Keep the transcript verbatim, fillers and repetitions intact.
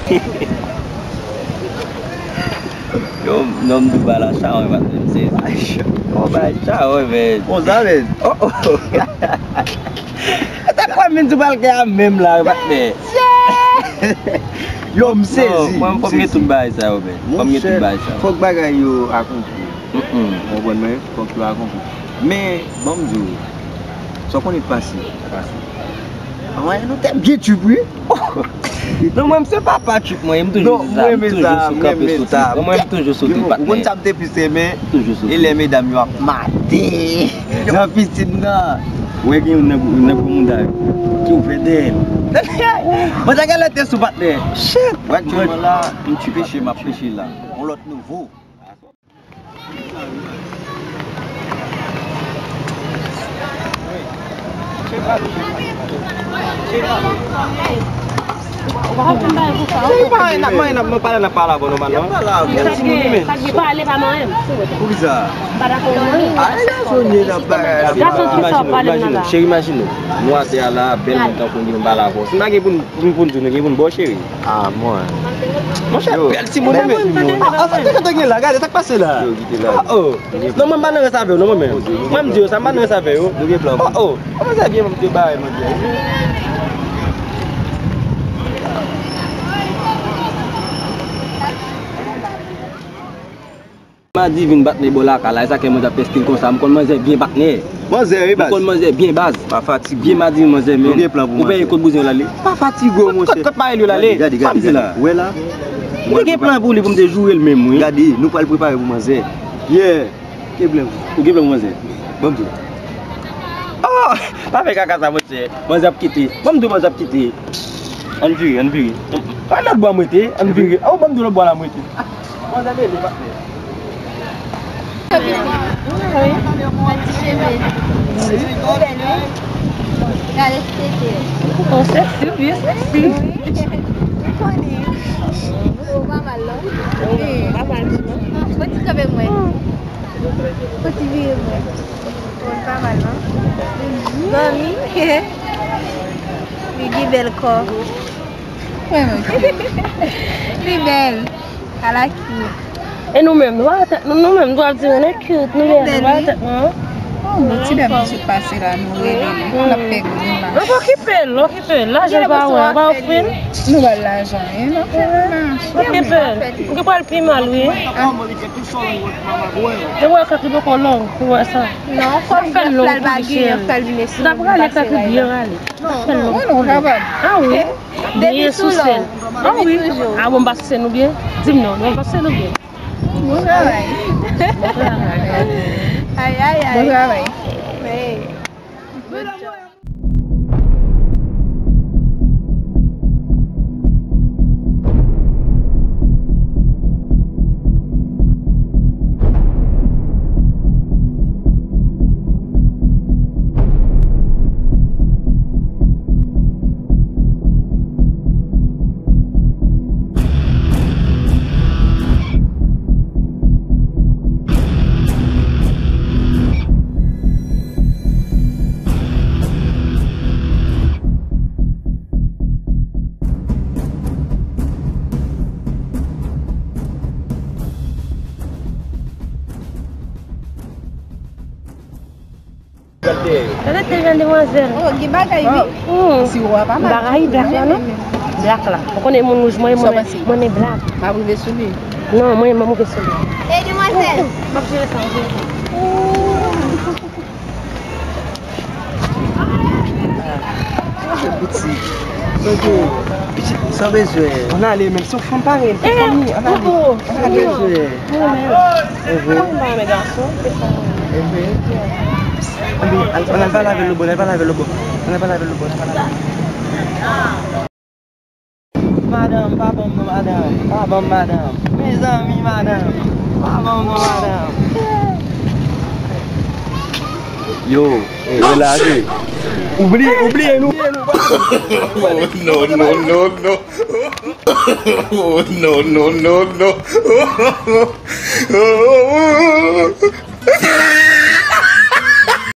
Yo, non m di w bagay la chawony, patnè. Se, oh, bagay chawony, men. Konsa, men. Oh, oh. E ta kwè m vin di w pral gen a menm la, patnè. Yo, m sezi. Non, fò m gen tout bagay sa yo, men. Fò m gen tout bagay sa yo. Fòk bagay yo akonpli. Ou konprann mwen? Fòk yo akonpli. Men, ban m di w, sa w konnen k pase? Anmwey, nou te byen trip, wi. Non, mwen, m se papa trip, mwen, m toujou di sa, m toujou sou kanpe sou trip. Non, mwen, m toujou sou trip, patnè. Ou konn sa m te plis renmen? M toujou sou trip. E lè medam yo ap maten nan pisin nan. Ou wè gen youn nan, youn nan gwo mouda yo ki ouvè dèyè l. Mwen ta genlè te sou, patnè. Shit! Ou wè aktyèlman la, m peche, m ap peche la. On lòt nivo. Cheri, pa anyen, n ap manyen, n ap pale, n ap pale avè w nòmalman. Sa k gen, sa k gen pale pa manyen m. Poukisa? M pa dakò manyen. A, e gason n ye n ap bagay la. Gason ki sa w ap pale m nan la? Cheri, imajine w. Nou atè a la, bèl moun tankou m, m pale avè w. Si m pa gen pou n, pou n, pou n di w, nou gen pou n ba w, cheri. Ah, mwen. Monchè, bèl timoun, men. Ah, sa te gentan gen la, gade, sa k pase la? Yo, kite la. Oh, oh. Non, mwen, m pa nan rès avè yo, non, mwen menm. Mwen, m di yo sa, m pa nan rès avè yo. Nou gen plan pou. Oh, oh. Kòman sa byen, mwen, m te bare, mwen, byen. Madivin patnè bò lakay la, e sa k fè manzè ap fè stil konsa. M konn manzè byen patnè. Manzè, wi, baz. M konn manzè byen, baz. Pa fatige. Byen Madivin manzè, men. Nou gen plan pou manzè. Ou peye kot bouzen yo l ale? Pa fatige, monchè. Kot, kot, kot parèy yo l ale? Gade, gade, gade. Ou wè la? Mwen te gen plan pou li, pou m te joure l menm, wi. Gade, nou pral prepare pou manzè. Yeah. Gen plan pou. Ou gen plan pou manzè? Ban m di w. Oh! Pa fè kaka sa, monchè. Manzè ap kite. Ban m di w, manzè ap kite. Ann vire, ann vire. Ann lòt bò m rete, ann vire. Oh, ban m di w lòt bò la m rete. Manzè bele, patnè. Wi. Ti cheve. Ou bèl, wi. Gade tete. Ou seksi, byen seksi. Ou konnen. Ou pa mal, non? Ou pa mal, non? Ou ti kanpe mwen. Ou ti vire mwen. Ou pa mal, non? Manmi. Li gen bèl kò. Mwen menm. Li bèl. Ala ki. E nou menm, nou pa wè tèt nou, nou menm, nou ap di nou cute, nou bèl, nou pa wè tèt nou. Oh, bon, ti dam ki sot pase la, nou rele li. L ap fè grimas. Ann okipe l, okipe l. Lajan l pa wè, pa ofri l. Nou ba l lajan, e, n ap fè grimas. Okipe l. Ou gen pral pi mal, wi. Te wè kèk li poko long, ou wè sa. Non, fò l fè l long pou li, cheri. L ap rale kèk li byen rale. L ap fè l long pou li. Ah wi. Depi sou long. Ah wi. Ah bon, m pa souse nou byen? Di m non, m pa souse nou byen. Bon travay. Bon travay. Ay, ay, ay. Bon travay. Wi. Good job. Gade te jèn demwazèl. Oh, gen bagay, wi. Hmm. Siwo a pa mal. M pa rayi blak la, non. Blak la. Ou konnen moun wouj mwen, mwen, mwen renmen blak. M ap rive sou li. Non, mwen, mwen rive sou li. Ey, demwazèl. M ap jere sa, m ap jere sa. Sa se pitit. Sa se pitit, sa bezwen. Ann ale, men se yon fanm parèy, se fanmi, ann ale. Ann ale. Sa bezwen. Mwen menm. Mwen pa renmen gason, se sa. Ann al, ann al pale avè l lòt bò, ann al pale avè l lòt bò. Ann al pale avè l lòt bò, ann al pale avè l. Madanm, pa ban m non, madanm. Pa ban m, madanm. Mezanmi, madanm. Pa ban m non, madanm. Yo, relaje. Oubli, oubli nou. Oh, no, no, no, no. Oh, no, no, no, no.